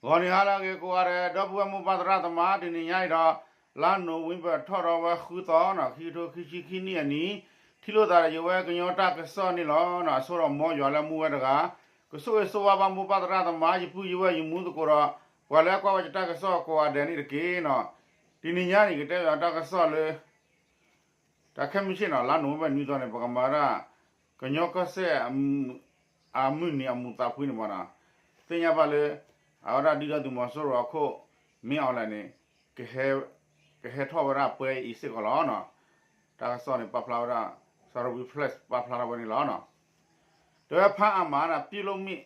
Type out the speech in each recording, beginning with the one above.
ဂီၤနံၤဟါလၢအဂ့ၤကိးဂၤဒဲး ဒီပုၢ်ဝဲၢ်မိၢ်ပၢ်သရၣ်သမါ တနံၤညါအံၤဒီး လါနိၣ်ဝ့ဘၢၣ်ထီၣ်ဒီးဝဲဃုသီနီၤ ခံကထိခံဆံခံနံၣ်အနံၤ ထံၣ်လိာ်သးဒီးယဝဲကညီတၢ်ကစီၣ်န့ၣ်လီၤ. အဆိဒီးမ်ယွၤလၢမူဝဲတဂၤ ကဆိၣ်ဂ့ၤဆိၣ်ဝါဘၣ်မိၢ်ပၢ်သရၣ်သမါ ယပုၢ်ယဝဲၢ်ယမူသကိးဒီး ပှၤလၢကွၢ်ဝဲယတၢ်ကစီၣ်ကိးဂၤဒဲးန့ၣ်တက့ၢ်နီၤ. တနံၤညါန့ၣ် ကတဲဘၣ်တၢ်ကစီၣ်လၢ တၢ်ခဲမုၢ်ဆ့ၣ်နီၤ လါနိၣ်ဝ့ဘၢၣ်နွံသီန့ၣ် ပကမၤဝဲဒၣ် ကညီကီၢ်စဲၣ် အမုၢ်နံၤအမူးသးဖှံန့ၣ်မ့ၢ်နီၤ, သ့ၣ်ညါဘၣ်လၢ အဝဲဒၣ်ဒုၣ်ဒါသုးမီၤစိရိၤအခိၣ် မ့ၢ်အီၣ်လဲၣ်န့ၣ် ကဟဲထီၣ်ဝဲဒၣ်ပှဲၤအံၤစ့ၢ်ကီးလီၤနီၤ. တၢ်ကစီၣ်န့ၣ် ပာ်ဖျါဝဲဒၣ် စီၤရဘံဖျဲၣ် ပာ်ဖျါထီၣ်ဝဲန့ၣ်လီၤ. တဲဝဲဖးအါမး ပြုလုပ်မည့်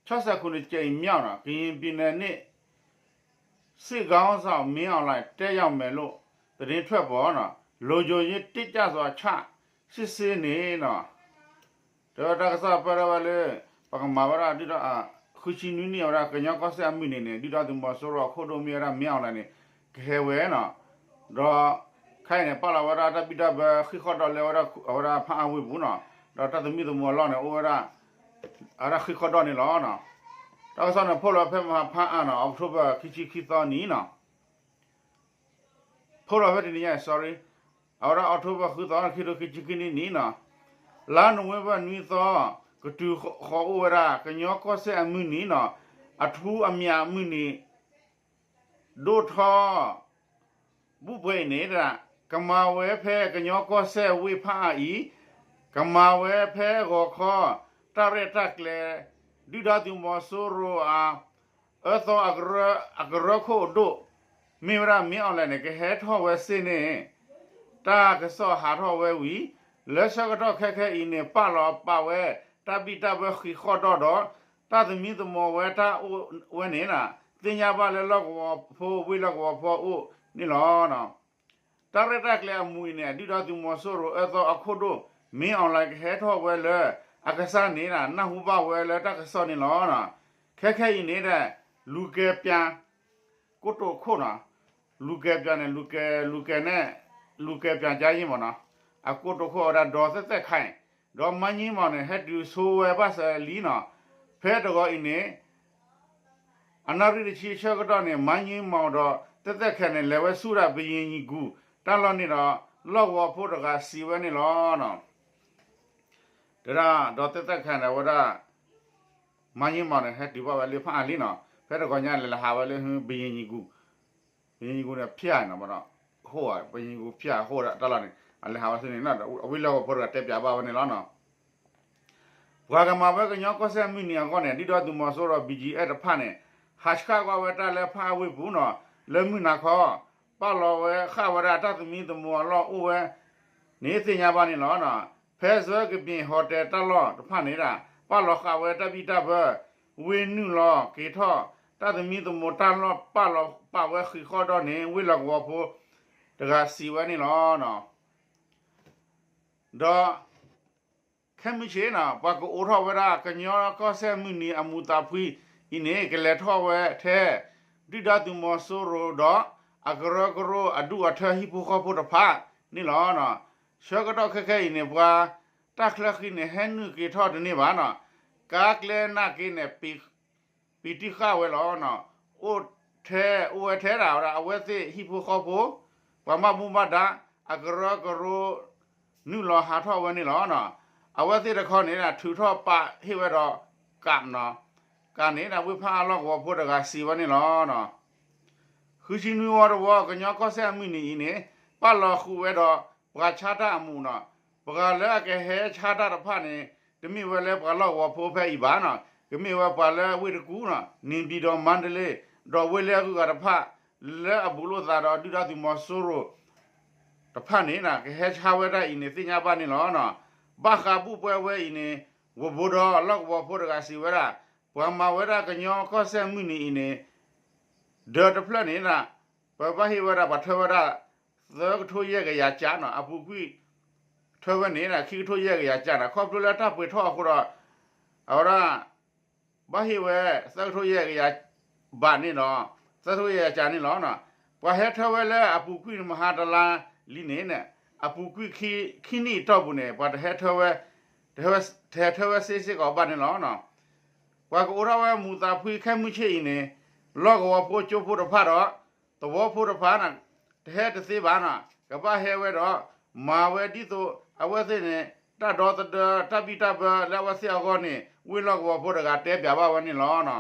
ခြောက်ဆယ့်ခုနှစ်ကြိမ်မြောက် ကရင်ပြည်နယ်နေ့ စစ်ခေါင်းဆောင် မင်းအောင်လှိုင် တက်ရောက်မယ်လို့ သတင်းထွက်ပေါ် လုံခြုံရေးတင်းကျပ်စွာ ချ စစ်ဆေးနေ တဲဝဲတၢ်ကစီၣ်ပာ်ဖျါဝဲလၢ ပကမၤဝဲဒၣ်ဒုၣ်ဒါ ဃုဆံနွံနံၣ်ဝဲဒၣ် ကညီကီၢ်စဲၣ်အမုၢ်နံၤန့ၣ် ဒုၣ်ဒါသုးမီၤစိရိၤအခိၣ်ဒိၣ်မ့ၢ်ဝဲဒၣ် မင်းအောင်လှိုင်န့ၣ် ကဟဲဝဲနီၤ. ဒီးခဲအံၤန့ၣ် ပာ်လီၤဝဲဒၣ်တၢ်ဘံၣ်တၢ်ဘၢဃံးဃီၣ်ဒီးလၢဝဲဒၣ် အဝဲဒၣ်ဖးအါဝ့ၢ်ပူၤနီၤ, ဒီးတၢ်သမံသမိးအလီၢ်န့ၣ် အိၣ်ဝဲဒၣ် အဝဲဒၣ်ဃံးဃီၣ်ဒီးန့ၣ်လီၤ. တၢ်ကစီၣ်န့ၣ် ဖီၣ်လီၤဖဲမဟါဖးအါနီၤ October ခံဆံခံသီနံၤနီၤ ဖီၣ်လီၤဖဲတနံၤညါ sorry အဝဲဒၣ် October ဃုသီ ခံကထိခံဆံခံနံၣ်နီၤ, လါနိၣ်ဝ့ဘၢၣ်နွံသီ ကတုၤဃီၤအိၣ်ဝဲဒၣ် ကညီကီၢ်စဲၣ်အမုၢ်နံၤနီၤ, အထူအမြတ်အမုၢ်နံၤ ဒိၣ်ထီၣ် ဘူးပွဲအံၤန့ၣ် ကမၤဝဲဖဲကညီကီၢ်စဲၣ်ဝ့ၢ်ဖးအါအံၤ, ကမၤဝဲဖဲဂီၤခီ တၢ်ရဲၣ်တၢ်ကျဲၤ ဒုၣ်ဒါသုးမီၤစိရိၤအ အၢသီအကရၢခိၣ်အဒိၣ် မ့ၢ်ဝဲဒၣ် မင်းအောင်လှိုင် န့ၣ် ကဟဲထီၣ်ဝဲစ့ၢ်န့ၣ် တၢ်ကစီၣ်ဟးထီၣ်ဝဲဝံၤ လၢဆၢကတီၢ်ခဲခဲအံၤန့ၣ် ပာ်လီၤပာ်ဝဲ တၢ်ဘံၣ်တၢ်ဘၢဃံးဃီၣ်ဒီးဒီး တၢ်သမံသမိးဝဲတၢ်အိၣ်ဝဲန့ၣ် သ့ၣ်ညါဘၣ်လၢလီၢ်ကဝီၤဖိ ဝ့ၢ်လီၢ်ကဝီၤဖိအအိၣ်န့ၣ်လီၤ. တၢ်ရဲၣ်တၢ်ကျဲၤအမူးအံၤန့ၣ် ဒုၣ်ဒါသုးမီၤစိရိၤအၢသီအခိၣ်ဒိၣ် မင်းအောင်လှိုင် ကဟဲထီၣ်ဝဲလၢအကစၢ်န့ၣ် နၢ်ဟူဘၣ်ဝဲလၢတ၁ၢ်ကစီၣ်န့ၣ်လီၤ. ခဲခဲအံၤန့ၣ် လူကယ်ပြန် ကိတိာ်ခိၣ်နီၤ, လူကယ်ပြန်န့ၣ် လူကယ် လူကယ်န့ၣ် လူကယ်ပြန်ကြားရေး မ့ၢ်နီၤ, အကိတိာ်ခိၣ်ဝဲဒၣ် ဒေါ်သက်သက်ခိုင် ဒီး မန်းငြိမ်းမောင် န့ၣ် ဟဲတုၤဆိဝဲဘၣ်စၢၤလံနီၤ. ဖဲတဂီၤအံၤန့ၣ် အနၣ်ရံၣ်တဆံဆၢကတီၢ်န့ၣ် မန်းငြိမ်းမောင် ဒီး သက်သက်ခိုင် န့ၣ် လဲၤဝဲဆူဒၣ် ဘုရင်ကြီးကူၣ် တၢ်လီၢ်န့ၣ်ဒီး လီၢ်ကဝီၤဖိတဂၤစံးဝဲန့ၣ်လီၤ. တဲဒၣ် ဒေါ်သက်သက်ခိုင် န့ၣ် အဝဲဒၣ် မန်းငြိမ်းမောင် န့ၣ် ဟဲတုၤဘၣ်ဝဲလၢဖးအါလံနီၤ, ဖဲတဂီၤညါလဲၤလၢဟးဝဲလၢ ဘုရင်ကြီးကူၣ် ဘုရင်ကြီးကူၣ် န့ၣ် ဖၠၣ်နီၤ ဘၣ်ဒီး ဟိၣ်ဧါ ဘုရင်ကြီးကူၣ် ဖၠၣ်ဟိၣ်တၢ်လီၢ်န့ၣ် အလဲၤဟးဝဲဆူန့ၣ် အဝ့ၢ်လီၢ်ကဝီၤဖိတဂၤတဲပၠးဘၣ်ဝဲန့ၣ်လီၤ. ပှၤကမၤဝဲကညီကီၢ်စဲၣ်မုၢ်နံၤအဂီၢ်န့ၣ် ဒုၣ်ဒါသုးမီၤစိရိၤ ဘီကၠံအဲၣ် တဖၣ်န့ၣ် ဟးဆှၣ်ကွၢ်ဝဲတၢ်လၢဖးအါဝ့ၢ်ပူၤနီၤ, လၢမုၢ်နၤခီ ပာ်လီၤဝဲဃာ်ဝဲဒၣ်တၢ်သမံသမိးအလီၢ်အိၣ်ဝဲန့ၣ် သ့ၣ်ညါဘၣ်န့ၣ်လီၤ. ဖဲ စၢကဘ့ၣ် ဟီၣ်တဲၣ် တၢ်လီၢ်တဖၣ်န့ၣ် ပာ်လီၤဃာ်ဝဲတၢ်ဘံၣ်တၢ်ဘၢ ဝ့ၢ်နုာ်လီၤက့ၤထီၣ် တၢ်သမံသမိးတၢ်လီၢ် ပာ်လီၤပာ်ဝဲဃံးဃီၣ်ဒီးန့ၣ် ဝ့ၢ်လီၢ်ကဝီၤဖိတဂၤစံးဝဲန့ၣ်လီၤ. ဒီး ခဲမုၢ်ဆ့ၣ်နီၤ ပှၤကအိးထီၣ်ဝဲဒၣ် ကညီကီၢ်စဲၣ်မုၢ်နံၤအမူးသးဖှံအံၤန့ၣ် ကလဲၤထီၣ်ဝဲထဲ ဒုၣ်ဒါသုးမီၤစိရိၤဒီး အကရၢကရိအဒူၣ်အထၢဟံၣ်ဖိဃီဖိတဖၣ်န့ၣ်လီၤ. ဆၢကတီၢ်ခဲခဲအံၤန့ၣ် ပှၤတၢ်ချၢဃံန့ၣ် ဟဲနုာ်က့ၤထီၣ်တန့ၢ်ဘၣ်နီၤ, ကါကျဲနာ်က့န့ၣ် ပံာ်တံၢ်ဃာ်ဝဲလီၤ. အိၣ်ထဲ အိၣ်ဝဲထဲဒၣ်ဝဲဒၣ် အဝဲသ့ၣ်ဟံၣ်ဖိဃီဖိ ပှၤဘၣ်မူဘၣ်ဒါ အကရၢကရိ နုာ်လီၤဟးထီၣ်ဝဲန့ၣ်လီၤ. အဝဲသ့ၣ်တခီန့ၣ် ထုးထီၣ်ပာ်ဟ့ၣ်ဝဲဒီး ကးနီၤ, ကးန့ၣ် ဝ့ၢ်ဖးအါလီၢ်ကဝီၤဖိတဂၤစံးဝဲန့ၣ်လီၤ. ဃုဆံနွံဝီတဝီ ကညီကီၢ်စဲၣ်အမုၢ်နံၤအံၤန့ၣ် ပာ်လီၤဃုာ်ဝဲဒီး ပှၤဆါတၢ်အမူးနီၤ, ပှၤလၢအကဟဲဆါတၢ်တဖၣ်န့ၣ် တမ့ၢ်ဝဲလၢပှၤလီၢ်ကဝီၤဖိဖဲအံၤဘၣ်နီၤ, ကမ့ၢ်ဝဲပှၤလၢဝ့ၢ်တကူၣ်နီၤ, န့ၣ်ပၠံၣ်ဒီး မါတလ့ ဒီးဝ့ၢ်လၢအဂုၤအဂၤတဖၣ် လၢအဘူးလိာ်သးဒီးဒုၣ်ဒါသုးမီၤစိရိၤ တဖၣ်န့ၣ် ကဟဲဆါဝဲဒၣ်အံၤန့ၣ် သ့ၣ်ညါဘၣ်န့ၣ်လီၤ. ဘၣ်ဃးဘူးပွဲဝဲအံၤန့ၣ် ဝဘိဒီးလီၢ်ကဝီၤဖိတဂၤစံးဝဲဒၣ် ပှၤမၤဝဲဒၣ်ကညီကီၢ်စဲၣ်မုၢ်နံၤအံၤန့ၣ် ဒၢးတဖျၢၣ်န့ၣ် ပဘၣ်ဟ့ၣ်ဝဲဒၣ် ပှၤထၢဝဲဒၣ် သၢကထိယဲၢ်ကယၤကၠးနီၤ, အပူၤကွံာ် ထၢဝဲန့ၣ် ခံကထိယဲၢ်ကယၤကၠးနီၤ, ခီဖျိလၢတၢ်ပှ့ၤထီၣ်အဃိဒီး အဝဲဒၣ် ဘၣ်ဟ့ၣ်ဝဲ သၢကထိယဲၢ်ကယၤဘးန့ၣ်လီၤ, သၢကထိယဲၢ်ကယၤကၠးန့ၣ်လီၤ. ပှၤဟဲထၢဝဲလၢအပူၤကွံာ်မဟါတလါလံန့ၣ် အပူၤကွံာ်ခံနံၣ်အတီၢ်ပူၤန့ၣ် ပှၤတဟဲထၢဝဲ တဟဲထၢဝဲစ့စ့ၢ်ကီးဘၣ်န့ၣ်လီၤ. ပှၤကအိးထီၣ်ဝဲမူးသးဖှံခဲမုၢ်ဆ့ၣ်အံၤန့ၣ် လီၢ်ကဝီၤဖိကၠိဖိတဖၣ်ဒီး သဝီဖိတဖၣ်န့ၣ် တဟဲတသ့ဘၣ်န့ၣ် ကဘၣ်ဟဲဝဲဒီး မၤဝဲဒ်သိး အဝဲသ့ၣ်န့ၣ် တၢ်ဒီသဒၢ တၢ်ဘံၣ်တၢ်ဘၢလၢအဝဲသ့ၣ်အဂီၢ်န့ၣ် ဝ့ၢ်လီၢ်ကဝီၤဖိတဂၤတဲပၠးဘၣ်ဝဲန့ၣ်လီၤ.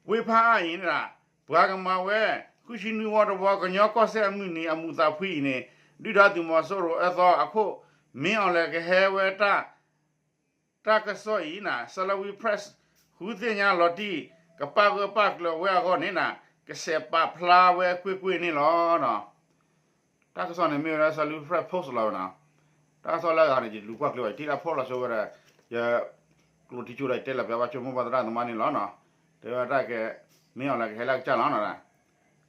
ဝ့ၢ်ဖးအါအံၤန့ၣ် ပှၤကမၤဝဲ ဃုဆံနွံဝီတဝီ ကညီကီၢ်စဲၣ်အမုၢ်နံၤအမူးသးဖှံအံၤန့ၣ် ဒုၣ်ဒါသုးမီၤစိရိၤအၢသီအခိၣ် မင်းအောင်လှိုင် ကဟဲဝဲတၢ် တၢ်ကစီၣ်အံၤန့ၣ် Salween Press ဃုသ့ၣ်ညါလီၤတံၢ် ကပာ်ဂၢၢ်ပာ်ကျၢၤဝဲအဂီၢ်န့ၣ် ကဆဲးပာ်ဖျါဝဲကွ့ၢ်ကွ့ၢ်န့ၣ်လီၤ. တၢ်ကစီၣ်န့ၣ်မ့ၢ်ဝဲဒၣ် Salween Press post လီၤဝဲန့ၣ်. တၢ်ကစီၣ်လၢအဂၤန့ၣ် ယလူၤကွၢ်ကျဲဘၣ် ယထံၣ်တၢ်ဖိလီၤဆိဝဲဒၣ် ယ ကျိာ်ထံကၠိဒီး ယတဲလီၤပၠးဘၣ် ကၠိမိၢ်ပှၢ်သရၣ်သမါန့ၣ်လီၤန့ၣ်. တဲဝဲတၢ်ကဲ မင်းအောင်လှိုင် ကဟဲလၢအကစၢ်လီၤန့ၣ်.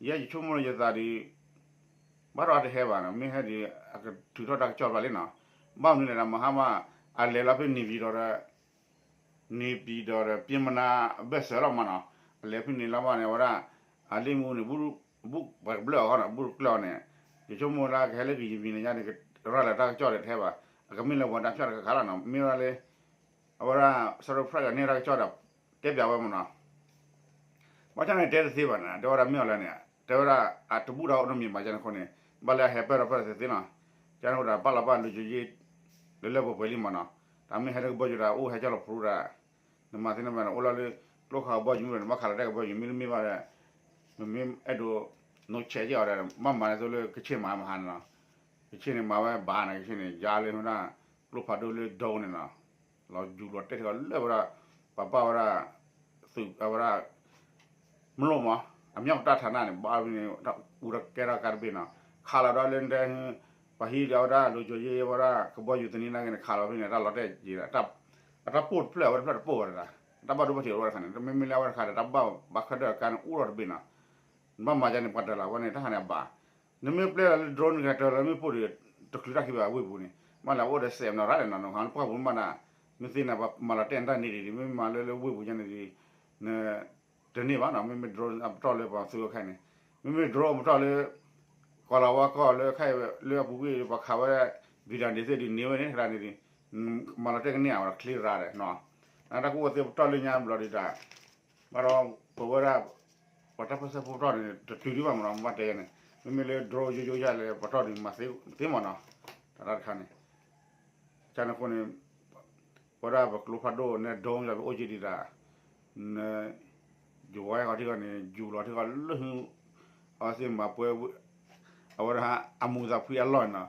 ယဲယဆိကမိၣ်လၢယသးဒီး ဘၣ်ဒီးအတဟဲဘၣ်န့ၣ် မ့ၢ်ဟဲဒီး အကထုးထီၣ်တၢ်ကစီၣ်တဖၣ်လံန့ၣ်. ဘၣ်မနုၤလဲၣ်ဒီး မဟါမး အလဲၤလီၤဖဲန့ၣ်ပၠံၤဒီး န့ၣ်ပၠံၤဒီး ပၠ့မနါဘၢၣ်စၢၤလီၤမးန့ၣ်. အလဲၤဖဲန့ၣ်လီၤမးန့ၣ် အဝဲဒၣ် အလံၢ်မူန့ၣ် ဘူၣ်ပှၤကဘျၢၣ်အီၤန့ၣ် ဘူၣ်တကျၢၢ်အီၤန့ၣ်. ယဆိကမိၣ်လၢကဟဲလၢကယံၤမံၤန့ၣ်ညါန့ၣ် ကရၤလီၤတၢ်ကစီၣ်ဒီးတဟဲဘၣ်. အကမ့ၢ်လၢပှၤတၢ်ဖျါတခါခါလီၤန့ၣ် မ့ၢ်ဝဲဒၣ်လၢ အဝဲဒၣ် Salween Press န့ၢ်တၢ်ကစီၣ်ဒီး တဲပၠးဝဲမးန့ၣ်. ဘၣ်ဆၣ်န့ၣ်တဲတသ့ဘၣ်န့ၣ် တဲဝဲဒၣ်မ့ၢ်အီၤလဲၣ်န့ၣ် တဲဝဲဒၣ် အတဘူၣ်ဒီးအိၣ်နီတမံၤဘၣ်ကန့ၣ်အဃိန့ၣ် ဘၣ်လၢအဟဲပၢၢ်ထီၣ်ပၢၢ်ထီၣ်သ့သ့လီၤ. ကန့ၣ်အဃိဒီး ပာ်လီၤပာ်လိၤကၠိယ့ လၢလၢပှဲၤပှဲၤလံမးန့ၣ်. တၢ်မ့ၢ်ဟဲလၢကဘီယူၤဒီး အိၣ်ဟဲကၠီလီၤဖရူဒီး နမၤသ့န့ၣ်မးန့ၣ် အိၣ်လီၤလၢကျိခးကဘီယူၤမ့ၢ်တမ့ၢ်ဘၣ်ဒီး မ့မ့ၢ်အဲၣ်ဒိး နီၢ်ဆဲးက့ၤအီၤဒီး ဘၣ်မၤန့ၣ်သိးလၢကဆ့ၣ်မၤမဟါန့ၣ်လီၤ. ကဆ့ၣ်န့ၣ်မၤဝဲဘၣ်န့ၣ် ကဆ့ၣ်န့ၣ် ယါလၢဝဲဒၣ် ကျိဖးဒိၣ်လၢဒိန့ၣ်လီၤ. လီၤယူၤလီၤတဲာ်ထီၣ်လၢဝဲဒၣ် ပှၤဘၣ်ဝဲဒၣ် သုးအဝဲဒၣ် မလိၣ်မး အမြောက်တပ်ဌာနန့ၣ် ဘၣ်ဖဲန့ၣ် အူတကဲထီၣ်ကါတဘ့ၣ်န့ၣ် ခးလီၤဒီးလၢတဲ ပှၤဟံးဒီးအဝဲဒၣ် လိၤကၠိယ့ အဝဲဒၣ်ကဘီယူၤသန့ၤနာ်က့န့ၣ် ခးလီၤဖဲန့ၣ် တၢ်လီၤတဲာ်က့ၤဒီး အတၢ်ပိၢ်တဖျၢၣ်အဝဲတဖျၢၣ်တပိၢ်ဘၣ်တဒၣ် တၢ်ဘၣ်ဒိဘၣ်ထံးအဝဲတခါန့ၣ် မ့မ့ၢ်လၢအဝဲတခါဒီး တၢ်ဘၣ်ဘၣ်ခဲဒၢၣ်ကါန့ၣ် အိၣ်ထီၣ်တဘ့ၣ်န့ၣ် နဘၣ်မၤဒ်န့ၣ် ပှၤတၢၢ်လီၤဝဲန့ၣ် တၢ်ဟးန့ၣ်အဘၣ် နမ့ၢ်ပျဲလီၤလၢ drone န့ၣ် ကတၢၢ်လီၤမ့ၢ်ပိၢ်ဒီး တချုးတၢ်ခံဘၣ်ဝ့ၢ်ပူၤန့ၣ် မ့ၢ်လၢအိၣ်ဒီးစဲးမနီၤရၣ်ဒီးနီၤ နဟးလၢပှၢ်ပူၤမးဒၣ် မ့ၢ်သ့န့ၣ် ပှၤမၤလီၤတဲာ်နတၢ်န့ၣ်ဒ်န့ၣ် မ့မ့ၢ်မၤလၢလၢဝ့ၢ်ပူၤညါန့ၣ်ဒီး န တန့ၢ်ဘၣ်နီၤ မ့မ့ၢ် drone အပတီၢ်လၢပှၤသူအခါန့ၣ် မ့မ့ၢ် drone အပတီၢ်လၢ ကီၢ်လီၤဝါကီၢ်လၢခဲအံၤလၢအပူၤကွံာ်ပှၤခးဝဲ ဘံၣ်တၢ်ဒ်သ့ၣ်ဒ်န့ၣ်ဝဲန့ၣ် တၢ်န့ၣ်ဒ် မၤလီၤတဲာ်ကန့ၢ်အဝဲ clear ဒီးနီၤ တၢ်ကအိၣ်သ့ၣ်ပတီၢ်လၢညါဘျီဒ်တၢ် ဘၣ်ဒီး ပဝဲဒၣ် ပှၤတၢ်ပၢၢ်ဆၢဖိပတီၢ်န့ၣ် တတုၤဒံးဘၣ်မးနီၤ မ့ၢ်ဘၣ်တဲယဲန့ၣ် မ့မ့ၢ်လၢ drone ယိယိယဲလဲၣ် ပတီၢ်ဒ်မၤသ့မးနီၤ တၢ်တခါန့ၣ် ကန့ၣ်အဃိန့ၣ် ပဝဲဒၣ်ပကျိဖးဒိၣ်န့ၣ် drone ယၤပအိၣ်က့ၤဒံးတၢ် န ယဝဲဃီထံဃီန့ၣ် ယူၤလီၤထံဃီလၢ အဝဲသ့ၣ်မၤပှဲၤ အဝဲဒၣ်အမူးသးဖှံအလီၢ်န့ၣ်နီၤ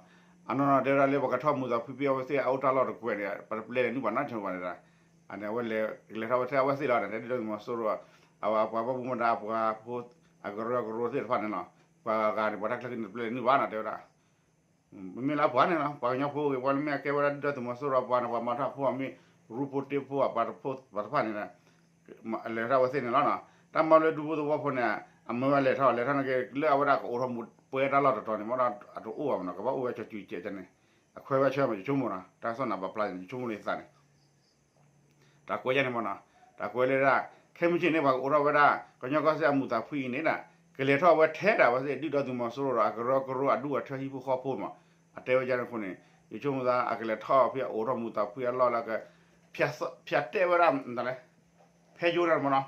အနီၢ်နီၢ်တဲဝဲဒၣ်လၢပှၤကထီၣ်မူးသးဖှံဖဲအဝဲသ့ၣ်အအိၣ်တၢ်လီၢ်တကွဲးန့ၣ် ပတပျဲလဲၤနုာ်ဘၣ်နီတမံၤဘၣ်န့ၣ်ဒီး အန့ၣ်အဝဲလဲၤ လဲၤထီၣ်ဝဲထဲအဝဲသ့ၣ်လီၤန့ၣ် တဲဒ်သိးသုးမီၤစိရိၤ အဝဲပှၤဘၣ်မူဘၣ်ဒါအပှၤဖိ အကရၢကရိသ့ၣ်တဖၣ်န့ၣ်လီၤ ပှၤဂၤန့ၣ် ပှၤတၢ်ချၢန့ၣ် တပျဲလဲၤနုာ်ဘၣ်နီၤ တဲဝဲဒၣ် မ့မ့ၢ်လၢအပှၤန့ၣ်လီၤ ပှၤကညီဖိဂ့ၤ ပှၤလၢမ့ၢ်အကဲဝဲဒၣ်ဒုၣ်ဒါသုးမီၤစိရိၤအပှၤန့ၣ် ပှၤမၤထီၣ်ဖိအမ့ၢ် ရူဖိတ့ဖိအပှၤတဖၣ်န့ၣ် လဲၤထီၣ်ဝဲသ့ၣ်န့ၣ်လီၤနီၤ တၢ်မၤလၢဒူဖိသဝီဖိန့ၣ် အမၢဝဲလဲၤထီၣ် လဲၤထီၣ်န့ၣ်က့ လၢအဝဲဒၣ်ကအိးထီၣ်မူးပှဲၤတၢ်လီၢ်တတီၤန့ၣ် မ့ၢ်ဒီးအတအိၣ်ဘၣ်မနီၤ ကဘၣ်အိၣ်ဝဲကၠီကၠူကဲးန့ၣ် အခွဲးဝဲဆၢမး ယဆိကမိၣ်နီၤ တၢ်ကစီၣ်န့ၣ် ပာ်ဖျါန့ၣ် ယဆိကမိၣ်လၢယသးန့ၣ် တၢ်ကွဲးယဲန့ၣ်မနီၤ တၢ်ကွဲးလၢဒၣ် ခဲမုၢ်ဆ့ၣ်န့ၣ် ပှၤကအိးထီၣ်ဝဲဒၣ် ကညီကီၢ်စဲၣ်အမူးသးဖှံအံၤန့ၣ်ဒၣ် ကလဲၤထီၣ်ဝဲထဲဒၣ်ဝဲသ့ၣ် ဒုၣ်ဒါသုးမီၤစိရိၤဒီး အကရၢကရိအဒူၣ်အထၢဟံၣ်ဖိဃီဖိမး အတဲဝဲဒ်န့ၣ်အဃိန့ၣ် ယဆိကမိၣ်သး အကလဲၤထီၣ်ဖဲအအိးထီၣ်မူးသးဖှံအလီၢ်လၢက ဖၠးတဲဝဲဒၣ် ဖဲယိန့ၣ်မနီၤ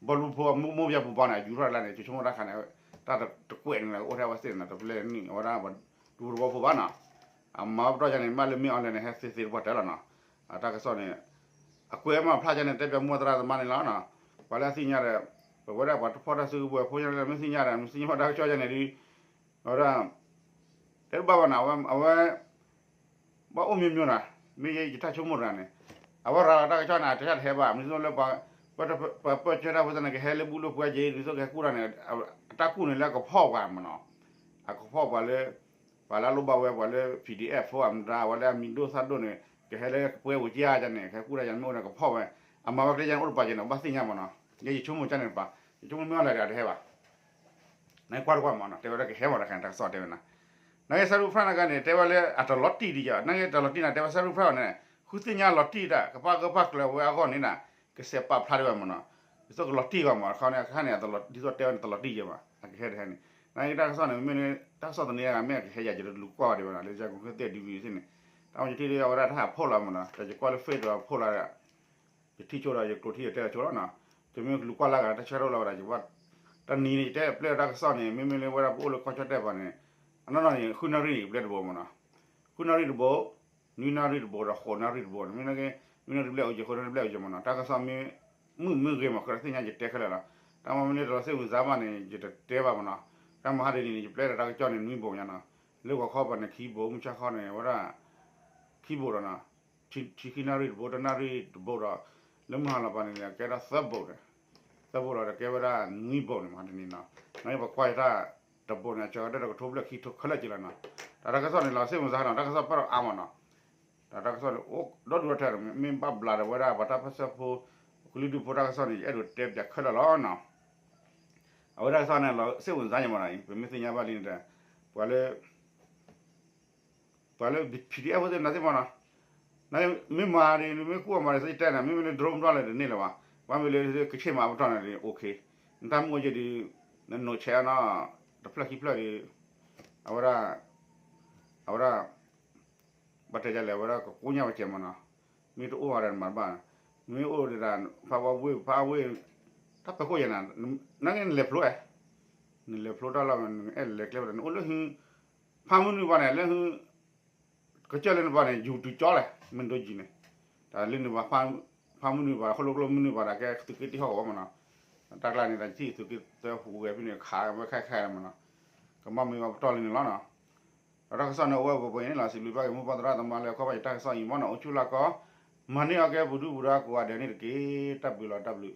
ဘီလူဖိမိၢ်ပယီၤပူၤဘီန့ၣ် အယူၤထီၣ်လၢန့ၣ် ယဆိကမိၣ်တၢ်ခါန့ၣ် တၢ်တကွဲးန့ၣ် အိၣ်ထဲအဝဲသ့ၣ်န့ၣ် တပျဲန့ၣ် အဝဲဒၣ်ပှၤဒူဖိသဝီဖိဘၣ်နီၤ အမၤပတီၢ်ယါန့ၣ် မ့ၢ်လၢမ့ၢ်အီၤလဲၣ်န့ၣ် ဟဲသ့သ့တပှၢ်တၢၢ်လီၤနီၤ အတၢ်ကစီၣ်န့ၣ် အကွဲးမးဖျါယါန့ၣ် တဲပၠးမိၢ်သရၣ်သမါန့ၣ်လီၤနီၤ ပှၤလၢအသ့ၣ်ညါဒီး ပဝဲဒၣ်ပှၤတဖီၣ်တၢ်စုကဝဲၤဖိညါလၢမ့ၢ်သ့ၣ်ညါဒီး မ့ၢ်သ့ၣ်ညါဘၣ်တၢ်ကစီၣ်ယါန့ၣ်ဒီး အဝဲဒၣ် တဲတဘၣ်ဘၣ်နီၤ အဝဲ ဘၣ်အိၣ်မံၤမံၤနီၤ မ့ၢ်ယဲယတၢ်ဆိကမိၣ်တဂၤန့ၣ် အဝဲရၤလီၤတၢ်ကစီၣ်န့ၣ် အတၢ်တဟဲဘၣ် မ့ၢ်သိးလၢ ပှၤပၢၢ်ဆၢတၢ်ဖိသ့ၣ်န့ၣ် ကဟဲလၢဘူၣ်လၢပှဲၤက့ၤ မ့ၢ်သိးကဟဲကူၣ်တၢ်န့ၣ် အတၢ်ကူၣ်န့ၣ်လၢအကဖီၣ်ပှၤမနီၤ အကဖီၣ်ပှၤလၢ ပှၤလၢအလိၣ်ဘၣ်ဝဲ ပှၤလၢ P D F ဖိအမတၤ အဝဲလၢအမံၤဒိၣ်သၣ်ဒိၣ်န့ၣ် ကဟဲလၢပှဲၤဝံၤကယါန့ၣ် ကဟဲကူၣ်တၢ်ယါန့ၣ် မ့ၢ်အိၣ်န့ၣ်ကဖီၣ်ဝဲ အမၤဝဲကျဲယါန့ၣ် အိၣ်တပၤက့ၤန့ၣ် ဘၣ်သ့ၣ်ညါမနီၤ ယဲယဆိကမိၣ်ကါန့ၣ်ပၣ် ယဆိကမိၣ်မ့ၢ်အီၤလဲၣ်ဒီးတဟဲဘၣ် နကွၢ်တကွၢ်မနီၤ တဲဝဲဒၣ်ကဟဲမနီၤ တခါန့ၣ် တၢ်ကစီၣ်တဲဝဲနၤ နာ်က့ Salween Press နာ်က့န့ၣ် တဲဝဲလၢအတလီၤတံၢ်ဒံးယါ နာ်က့တလီၤတံၢ်န့ၣ် တဲဝဲ Salween Press န့ၣ် ဃုသ့ၣ်ညါလီၤတံၢ်တၢ် ကပာ်ဂၢၢ်ပာ်ကျၢၤဝဲအဂီၢ်န့ၣ်ဒၣ် ကဆဲးပာ်ဖျါဒံးဝဲမနီၤ ဒ်သိးကလီၤတံၢ်ဂီၢ်မနီၤ ခီန့ၣ် အခါန့ၣ် ဒ်သိးတဲဝဲန့ၣ် တလီၤတံၢ်ယါဘၣ် အကဟဲတဟဲန့ၣ် နာ်က့ တၢ်ကစီၣ်န့ၣ် မ့ၢ်လၢ တၢ်ကစီၣ်သန့အဂၤ မ့ၢ်အကဟဲယါ ယတလူၤကွၢ်ဘၣ်ဒံးဝဲနၤ လၢယက့ၤသ့ၣ်ဒုးဝံၤသ့ၣ်န့ၣ် တၢ်မ့ၢ်ယထံၣ်လၢအဝဲဒၣ်တၢ်ဟးဖီၣ်လီၤမနီၤ တၢ်ယကွၢ်လၢ Facebook ဒီးဖီၣ်လီၤ ယထံၣ်ဆိဒီး ယကျိာ်ထံၣ်ယတဲဆိလီၤနီၤ တမ့ၢ်လူၤကွၢ်လၢ်ဂၤတၢ်ဆၢထၢၣ်လီၤဝဲဒၣ် ယဘၣ် တနံၤန့ၣ် ယတဲပျဲၢ်တၢ်ကစီၣ်န့ၣ် မ့မ့ၢ်လၢဝဲဒၣ်ပအိၣ်လၢကီၢ်ကၠီၣ်တဲၣ်ပၤန့ၣ် အနီၢ်နီၢ်န့ၣ် ဃုနၣ်ရံၣ်န့ၣ် ယပျဲၢ်တဘိမ့ၢ်နီၤ, ဃုနၣ်ရံၣ်တဘိ, နွံနၣ်ရံၣ်တဘိဒီးဃိးနၣ်ရံၣ်တဘိန့ၣ် မ့ၢ်နၣ်က့ နွံနၣ်ရံၣ်ဘျဲၣ်အိၣ်က့ၤ ဃိးနၣ်ရံၣ်ဘျဲၣ်အိၣ်က့ၤမ့ၢ်နီၤ, တၢ်ကစီၣ်မ့ၢ် မုာ်မ့ၢ်ဂ့ၤမ့ၢ် ကြၢးသ့ၣ်ညါယတဲခဲလၢာ်လီၤ, တၢ်မ့ၢ်မ့ၢ်လၢတလီၤစိတ်ဝင်စားဘၣ်န့ၣ် ယတတဲဘၣ်မ့ၢ်နီၤ, တၢ်မဟါတနံၤန့ၣ် ယပျဲၢ်ဒီးတၢ်ကစီၣ်န့ၣ် နွံဘိညါနီၤ, လၢဂီၤခီပၤန့ၣ် ခံဘိ, မုၢ်ဆါခီန့ၣ် အဝဲဒၣ် ခံဘိဒီးနီၤ ထံခံနၣ်ရံၣ်တဘိ တနၣ်ရံၣ်တဘိဒီး လၢမုၢ်ဟါလီၤပၤန့ၣ် ကဲဒၣ်သၢဘိန့ၣ်, သၢဘိလီၤဒီးကဲဝဲဒၣ်နွံဘိန့ၣ်မး တနံၤနီၤ, နပကွၢ်ယတၢ်တဘိန့ၣ် အစှၤကတၢၢ်တကထိဘျဲၣ်ခံကထိခဲလၢာ်က့ၤလီၤနီၤ, တၢ်တၢ်ကစီၣ်န့ၣ် လီၤစိတ်ဝင်စားနီၤ တၢ်ကစီၣ်ပၢၢ်ထီၣ်အါမးနီၤ, တၢ်တၢ်ကစီၣ်န့ၣ် အိၣ်ဒီဒူၣ်ဒီထၢ မ့ၢ်ဘၣ်ဘျးဒီးဝဲဒၣ်ပှၤတၢ်ပၢၢ်ဆၢဖိ ကလုာ်ဒူၣ်ဖိတၢ်ကစီၣ်န့ၣ် ယအဲၣ်ဒိးတဲပၠးခဲလၢာ်လီၤနီၤ, အဝဲတၢ်ကစီၣ်န့ၣ် လီၤစိတ်ဝင်စားယမးနီၤ, ပမ့ၢ်သ့ၣ်ညါဘၣ်လံန့ၣ်ဒီး ပှၤလၢ ပှၤလၢ PDF ဖိသ့ၣ်နၤသ့ၣ်မးနီၤ, မ့ၢ်မၤဒီး မ့ၢ်ကူၣ်အမၤဒီး စ့တဲန့ၣ် မ့မ့ၢ်လၢ drone ဘျီလဲၣ်တန့ၢ်လၢၤဘၣ်, ဘၣ်မ့ၢ်လၢကဆ့ၣ်မၤပတီၢ်န့ၣ်ဒီး okay, နတၢ်မုၢ်အိၣ်ယဲဒီး နနိးဆဲးအနီၤ တဖျၢၣ်ခံဖျၢၣ်ဒီး အဝဲဒၣ် အဝဲဒၣ် ဘၣ်တဲယလဲၣ် အဝဲဒၣ်ကကိညၢ်ဝဲကဲမးနီၤ, မ့ၢ်တအိၣ်ဘၣ်ဒီးနမၤတဘၣ်, မ့ၢ်အိၣ်ဒီး ဖးဝဲဝ့ၢ် ဖးဝ့ၢ် တၢ်ပဲာ်ခိၣ်ယဲနၤ, နကနလဲၤဖျိအဲ, နလဲၤဖျိတၢ်လီၢ် နအဲၣ်လဲၤကျဲဖဲ နအိၣ်လၢဟု ဖးမုၢ်နုာ်ဘၣ်န့ၣ် လၢဟု ကစၢၢ်လၢနဘၣ်န့ၣ် ယူၤတုၤကၠီလဲၣ် မ့ၢ်ဒိကံၤန့ၣ်, တၢ်လၢနဘၣ် ဖးမုၢ်နုာ်ဘၣ် ဃိၣ်လိၣ်ကျိမုၢ်နုာ်ဘၣ်ဒီး ကဲသုးက့တံၢ်ဟီၣ်ကဝီၤမးနီၤ, တၢ်ကျါန့ၣ် တၢ်ယထံၣ်သုးက့သၢဟူးဂဲၤဖဲန့ၣ် ခးဝဲခဲခဲမးနီၤ, ကမၣ်မ့ၢ်ဝဲပတီၢ်လံန့ၣ်လီၤနီၤ, ဒီးတၢ်ကစီၣ်န့ၣ် အိၣ်ဝဲပှဲၤပှဲၤန့ၣ်လီၤ, စံးဘျုးဘၣ်က့ၤမိၢ်ပၢ်သရၣ်သမါလၢအခီပညီတၢ်ကစီၣ်အံၤမးနီၤ, အိၣ်ဆူၣ်လၢကီ မၤန့ၢ်အီၤကဲပူၤဒူပူၤဒီးကိးဂၤဒဲးန့ၣ်တက့ၢ်, တၢ်ဘျုးလီၤ တၢ်ဘျုး